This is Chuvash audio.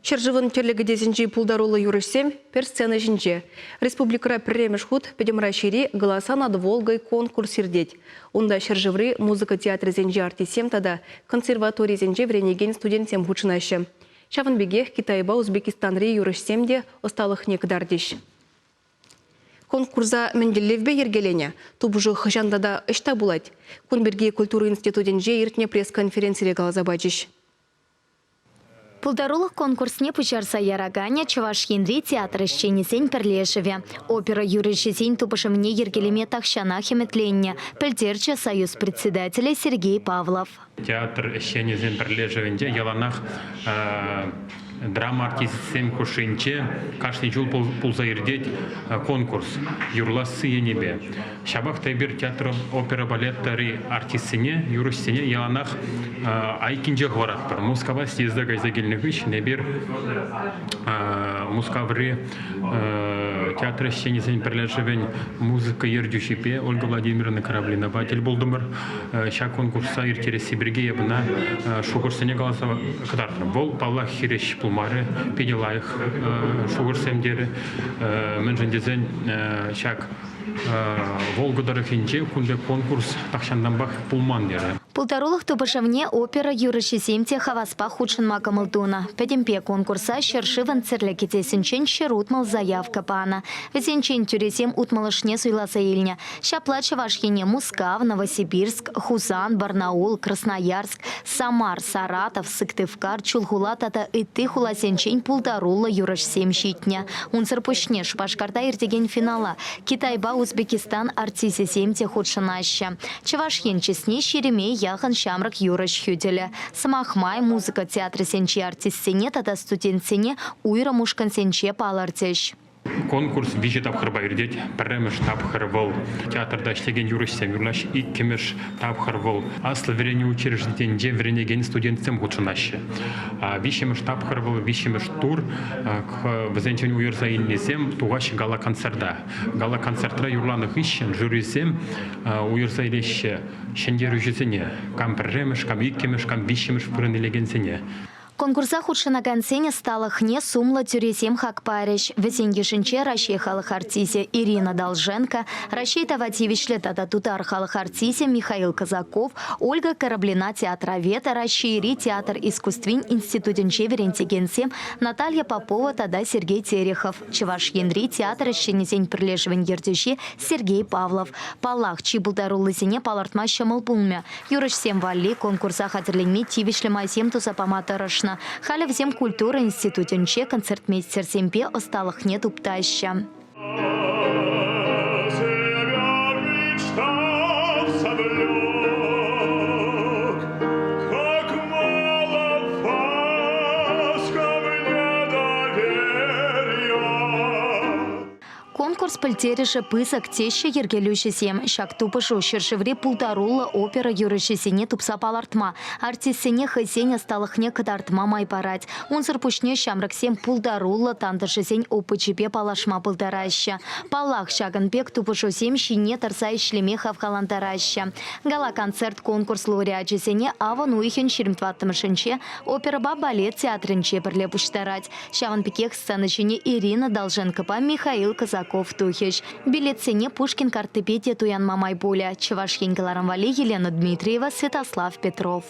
Ҫӗршывӑн тӗрлӗ кӗтесӗнчи пултаруллӑ юрӑҫсем пӗр сцена ҫинче. Республикӑра пӗрремӗш хут Пӗтӗм Раҫҫейри «Голоса над Волгой» конкурс иртет. Унта ҫӗршыври музыка театрӗсенчи артистсем тата консерваторисенче вӗренекен студентсем хутшӑнаҫҫӗ. Ҫавӑн пекех Китайпа Узбекистанри юрӑҫсем те ӑсталӑхне кӑтартӗҫ. Конкурса мӗн тӗллевпе йӗркеленӗ? Тупӑшу хӑҫан тата ӑҫта пулать? Кун пирки культура институтӗнче иртнӗ пресс-конференцире каласа пачӗҫ. Пултарулӑх конкурсне пуҫарса яраканӗ Чӑваш Енри театр ӗҫченӗсен пӗрлешӗвӗ. Опера юрӑҫисен тупӑшӑвне йӗркелеме тахҫанах ӗмӗтленнӗ, пӗлтерчӗ союз председателӗ Сергей Павлов. Театр ӗҫченӗсен пӗрлешӗвӗнче яланах драма артисчӗсем хушшинче кашни ҫул пулса иртет конкурс юрласси енӗпе. Ҫапах та эпир театр опера балетри артистсене, юрӑҫсене яланах айккинче хӑваратпӑр. Мускава съезда кайса килнӗ хыҫҫӑн эпир Мускаври театр ӗҫченӗсен пӗрлешӗвӗн музыка ертӳҫипе Ольга Владимировна Кораблинапа тӗл пултӑмӑр. Ҫак конкурса ирттересси пирки эп ӑна шухӑшсене каласа кӑтартрӑм. Вӑл, паллах, хирӗҫ пулмарӗ, питӗ лайӑх шухӑшсем терӗ. Мӗншӗн тесен ҫак Волга тӑрӑхӗнче кун пек конкурс тахҫантанпах пулман терӗ. Пултарулӑх тупӑшӑвне опера юрӑҫисем те хаваспах хутшӑнма кӑмӑл тунӑ. Пӗтӗмпе конкурса ҫӗршывӑн тӗрлӗ кӗтесӗнчен 160 заявка панӑ. Вӗсенчен тӳресем утмӑлӑшне суйласа илнӗ. Ҫапла Чӑваш Ене Мускав, Новосибирск, Хусан, Барнаул, Красноярск, Самар, Саратов, Сыктывкар, Чулхула тата ытти хуласенчен пултаруллӑ юрӑҫсем ҫитнӗ. Унсӑр пуҫне Шупашкарта иртекен финала Китайпа Узбекистан артисчӗсем те хутшӑнаҫҫӗ. Чӑваш Ен чысне ҫирӗме яхӑн ҫамрӑк юрӑҫ хӳтӗлӗ. Сӑмах май, музыка театрӗсенчи артистсене тата студентсене уйрӑм ушкӑнсенче палӑртӗҫ. Конкурс виҫӗ тапхӑрпа иртет. Пӗрремӗш тапхӑр вӑл театрта ӗҫлекен юрӑҫсем юрлаҫҫӗ. Иккӗмӗш тапхӑр вӑл аслӑ вӗренӳ учрежденинче вӗренекен студентсем хутшӑнаҫҫӗ. Виҫҫӗмӗш тапхӑр вӑл виҫҫӗмӗш тур. Вӗсенчен уйӑрса илнисем тухаҫҫӗ гала-концерта. Гала-концертра юрланӑ хыҫҫӑн жюрисем уйӑрса илеҫҫӗ ҫӗнтерӳҫӗсене. Кам пӗрремӗш, кам иккӗмӗш, кам виҫҫӗмӗш вырӑн илекенсене. Конкурса хутшӑнакансен ӑсталӑхне сумлӑ тӳресем хак парӗҫ. Вӗсен йышӗнче Раҫҫей халӑх артисчӗ Ирина Долженко, Раҫҫей тава тивӗҫлӗ тата тутар халӑх артисчӗ Михаил Казаков, Ольга Кораблина театровед, Раҫҫейри театр искусствин институтӗнче вӗрентекенсем Наталья Попова тата Сергей Терехов, Чӑваш Енри театр ӗҫченӗсен пӗрлешӗвӗн ертӳҫи Сергей Павлов. Паллах, чи пултаруллисене палӑртма ҫӑмӑл пулмӗ. Юрӑҫсем валли конкурса хатӗрленме тивӗҫлӗ майсем туса пама тӑрӑшнӑ. Халӗ вӗсем культура институтӗнче концертмейстерсемпе ӑсталӑхне туптаҫҫӗ. Конкурс пӗлтерӗшӗ пысӑк, теҫҫӗ йӗркелӳҫӗсем. Ҫак тупӑшу ҫӗршыври пултаруллӑ опера юрӑҫисене тупса палӑртма, артистсене хӑйсен ӑсталӑхне кӑтартма май парать. Унсӑр пуҫне ҫамрӑксем пултаруллӑ тантӑшӗсен опычӗпе паллашма пултараҫҫӗ. Паллах, ҫакӑн пек тупӑшусем ҫине тӑрса ӗҫлеме хавхалантараҫҫӗ. Гала-концерт конкурс лауреачӗсене авӑн уйӑхӗн 24-мӗшӗнче оперӑпа балет театрӗнче пӗрле пуҫтарать. Ҫавӑн пекех сцена ҫине Ирина Долженкопа Михаил Казаков тухӗҫ. Билетсене Пушкин карттипе те туянма май пулӗ. Чӑваш Ен кӑларӑм валли Елена Дмитриева, Святослав Петров.